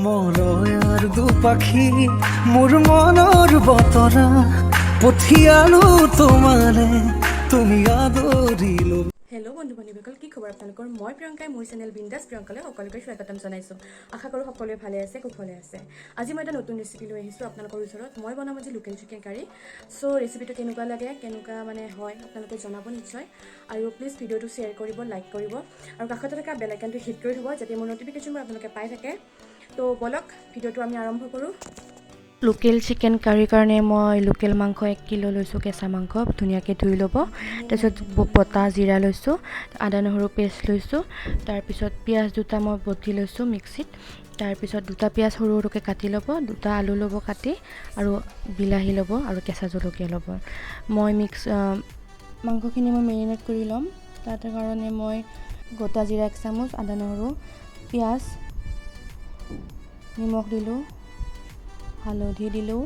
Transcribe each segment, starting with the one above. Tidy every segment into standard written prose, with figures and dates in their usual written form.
মলয়াৰ দুপাখি মোৰ মনৰ বতৰা পঠিয়ালো তোমালে, তুমি আদৰিলো। হেল্ল' বন্ধু বান্ধৱীসকল, কি খবৰ আপোনালোকৰ? মই প্ৰিয়ংকাই মোৰ চেনেল বিন্দাছ প্ৰিয়ংকালৈ সকলোকে স্বাগতম জনাইছোঁ। আশা কৰোঁ সকলোৱে ভালে আছে, কুশলে আছে। আজি মই এটা নতুন ৰেচিপি লৈ আহিছোঁ আপোনালোকৰ ওচৰত। মই বনাম আজি লোকেল চিকেন কাৰী। চ' ৰেচিপিটো কেনেকুৱা লাগে, কেনেকুৱা মানে হয়, আপোনালোকে জনাব নিশ্চয়। আৰু প্লিজ ভিডিঅ'টো শ্বেয়াৰ কৰিব, লাইক কৰিব আৰু কাষতে থকা বেল আইকনটো হিট কৰি থ'ব, যাতে মোৰ ন'টিফিকেশ্যনবোৰ আপোনালোকে পাই থাকে। তো ব'লক, ভিডিঅ'টো আমি আৰম্ভ কৰোঁ। লোকেল চিকেন কাৰীৰ কাৰণে মই লোকেল মাংস 1 কিলো লৈছোঁ। কেঁচা মাংস ধুনীয়াকৈ ধুই ল'ব। তাৰপিছত বটা জিৰা লৈছোঁ, আদা নহৰু পেষ্ট লৈছোঁ। তাৰপিছত পিঁয়াজ দুটা মই বটি লৈছোঁ মিক্সিত। তাৰপিছত দুটা পিঁয়াজ সৰু সৰুকৈ কাটি ল'ব, দুটা আলু ল'ব কাটি আৰু বিলাহী ল'ব আৰু কেঁচা জলকীয়া ল'ব। মই মিক্স মাংসখিনি মই মেৰিনেট কৰি ল'ম। তাৰ কাৰণে মই গোটা জিৰা 1 চামুচ, আদা নহৰু, পিঁয়াজ, নিমখ দিলোঁ, হালধি দিলোঁ,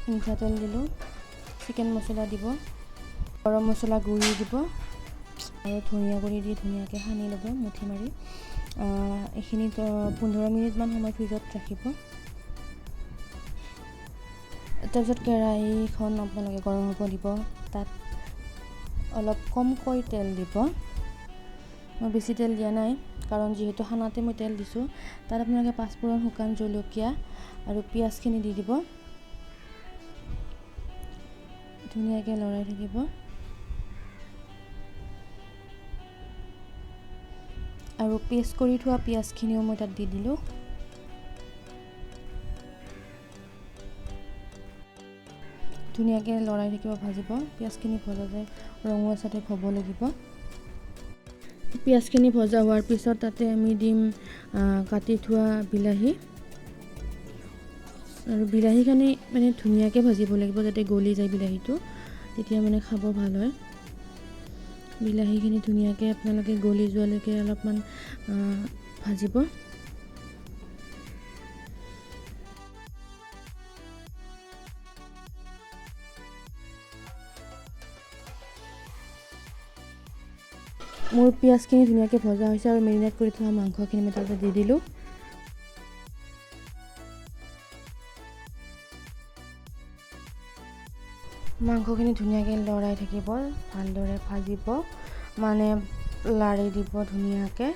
মিঠাতেল দিলোঁ, চিকেন মছলা দিব, গৰম মছলা গুড়ি দিব আৰু ধনিয়া গুড়ি দি ধুনীয়াকৈ সানি ল'ব মুঠি মাৰি। এইখিনি 15 মিনিটমান সময় ফ্ৰিজত ৰাখিব। তাৰপিছত কেৰাহীখন আপোনালোকে গৰম হ'ব দিব। তাত অলপ কমকৈ তেল দিব। মই বেছি তেল দিয়া নাই, কাৰণ যিহেতু খানাতে মই তেল দিছোঁ। তাত আপোনালোকে পাঁচফোৰণ, শুকান জলকীয়া আৰু পিঁয়াজখিনি দি দিব। ধুনীয়াকৈ লৰাই থাকিব। আৰু পেষ্ট কৰি থোৱা পিঁয়াজখিনিও মই তাত দি দিলোঁ। ধুনীয়াকৈ লৰাই থাকিব, ভাজিব। পিঁয়াজখিনি ভজা যায় ৰঙচুৱা টাইপ হ'ব লাগিব। পিঁয়াজখিনি ভজা হোৱাৰ পিছত তাতে আমি দিম কাটি থোৱা বিলাহী। আৰু বিলাহীখিনি মানে ধুনীয়াকৈ ভাজিব লাগিব, যাতে গলি যায় বিলাহীটো, তেতিয়া মানে খাব ভাল হয়। বিলাহীখিনি ধুনীয়াকৈ আপোনালোকে গলি যোৱালৈকে অলপমান ভাজিব। মোৰ পিঁয়াজখিনি ধুনীয়াকৈ ভজা হৈছে আৰু মেৰিনেট কৰি থোৱা মাংসখিনি মই তাতে দি দিলোঁ। মাংসখিনি ধুনীয়াকৈ লৰাই থাকিব, ভালদৰে ভাজিব, মানে লাৰি দিব ধুনীয়াকৈ,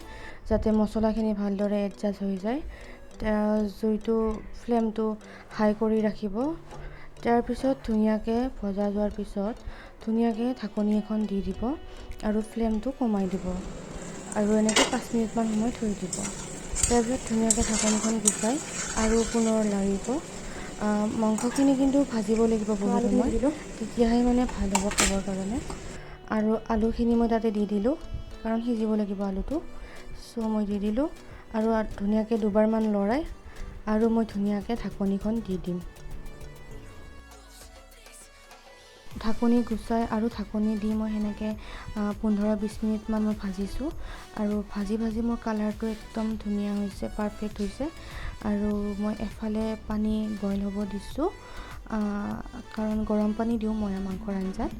যাতে মছলাখিনি ভালদৰে এডজাষ্ট হৈ যায়। জুইটো, ফ্লেমটো হাই কৰি ৰাখিব। তাৰপিছত ধুনীয়াকৈ ভজা যোৱাৰ পিছত ধুনীয়াকৈ ঢাকনি এখন দি দিব আৰু ফ্লেমটো কমাই দিব আৰু এনেকৈ 5 মিনিটমান সময় থৈ দিব। তাৰপিছত ধুনীয়াকৈ ঢাকনিখন গুচাই আৰু পুনৰ লাৰিব। মাংসখিনি কিন্তু ভাজিব লাগিব বহুত সময়, তেতিয়াহে মানে ভাল হ'ব খাবৰ কাৰণে। আৰু আলুখিনি মই তাতে দি দিলোঁ, কাৰণ সিজিব লাগিব আলুটো। চ' মই দি দিলোঁ আৰু ধুনীয়াকৈ দুবাৰমান লৰাই আৰু মই ধুনীয়াকৈ ঢাকনিখন দি দিম। ঢাকনি গুচাই আৰু ঢাকনি দি মই সেনেকৈ 15-20 মিনিটমান মই ভাজিছোঁ। আৰু ভাজি ভাজি মোৰ কালাৰটো একদম ধুনীয়া হৈছে, পাৰফেক্ট হৈছে। আৰু মই এফালে পানী বইল হ'ব দিছোঁ, কাৰণ গৰম পানী দিওঁ মই মাংসৰ আঞ্জাত।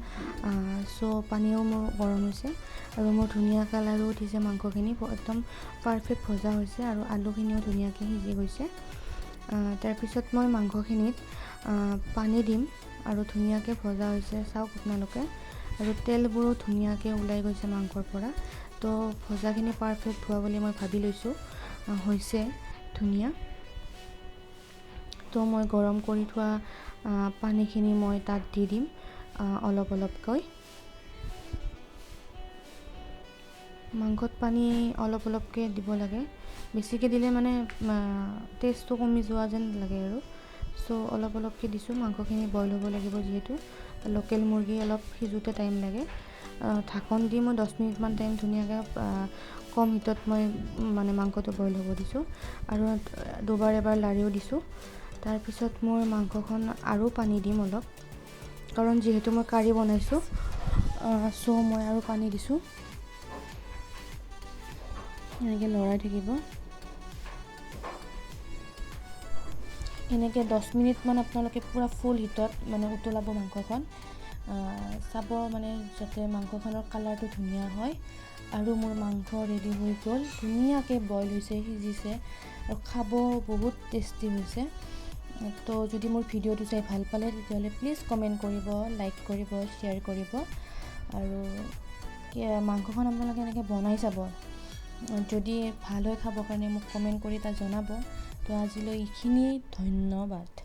চ' পানীও মোৰ গৰম হৈছে আৰু মোৰ ধুনীয়া কালাৰো উঠিছে। মাংসখিনি একদম পাৰফেক্ট ভজা হৈছে আৰু আলুখিনিও ধুনীয়াকৈ সিজি গৈছে। তাৰপিছত মই মাংসখিনিত পানী দিম। আৰু ধুনীয়াকৈ ভজা হৈছে, চাওক আপোনালোকে। আৰু তেলবোৰো ধুনীয়াকৈ ওলাই গৈছে মাংসৰ পৰা। তো ভজাখিনি পাৰফেক্ট হোৱা বুলি মই ভাবি লৈছোঁ, হৈছে ধুনীয়া। তো মই গৰম কৰি থোৱা পানীখিনি মই তাত দি দিম অলপ অলপকৈ। মাংসত পানী অলপ অলপকৈ দিব লাগে। বেছিকৈ দিলে মানে টেষ্টটো কমি যোৱা যেন লাগে আৰু। চ' অলপ অলপকৈ দিছোঁ। মাংসখিনি বইল হ'ব লাগিব, যিহেতু লোকেল মুৰ্গী, অলপ সিজোঁতে টাইম লাগে। ঢাকন দি মই 10 মিনিটমান টাইম ধুনীয়াকৈ কম হিটত মই মানে মাংসটো বইল হ'ব দিছোঁ আৰু দুবাৰ এবাৰ লাৰিও দিছোঁ। তাৰপিছত মই মাংসখন আৰু পানী দিম অলপ, কাৰণ যিহেতু মই কাৰী বনাইছোঁ। চ' মই আৰু পানী দিছোঁ। এনেকৈ লৰাই থাকিব। এনেকৈ 10 মিনিটমান আপোনালোকে পূৰা ফুল হিটত মানে উতলাব মাংসখন। চাব মানে যাতে মাংসখনৰ কালাৰটো ধুনীয়া হয়। আৰু মোৰ মাংস ৰেডি হৈ গ'ল। ধুনীয়াকৈ বইল হৈছে, সিজিছে আৰু খাব বহুত টেষ্টি হৈছে। তো যদি মোৰ ভিডিঅ'টো চাই ভাল পালে, তেতিয়াহ'লে প্লিজ কমেণ্ট কৰিব, লাইক কৰিব, শ্বেয়াৰ কৰিব আৰু মাংসখন আপোনালোকে এনেকৈ বনাই চাব। যদি ভাল হয় খাবৰ কাৰণে, মোক কমেণ্ট কৰি তাত জনাব। তো আজিলৈ এইখিনিয়েই, ধন্যবাদ।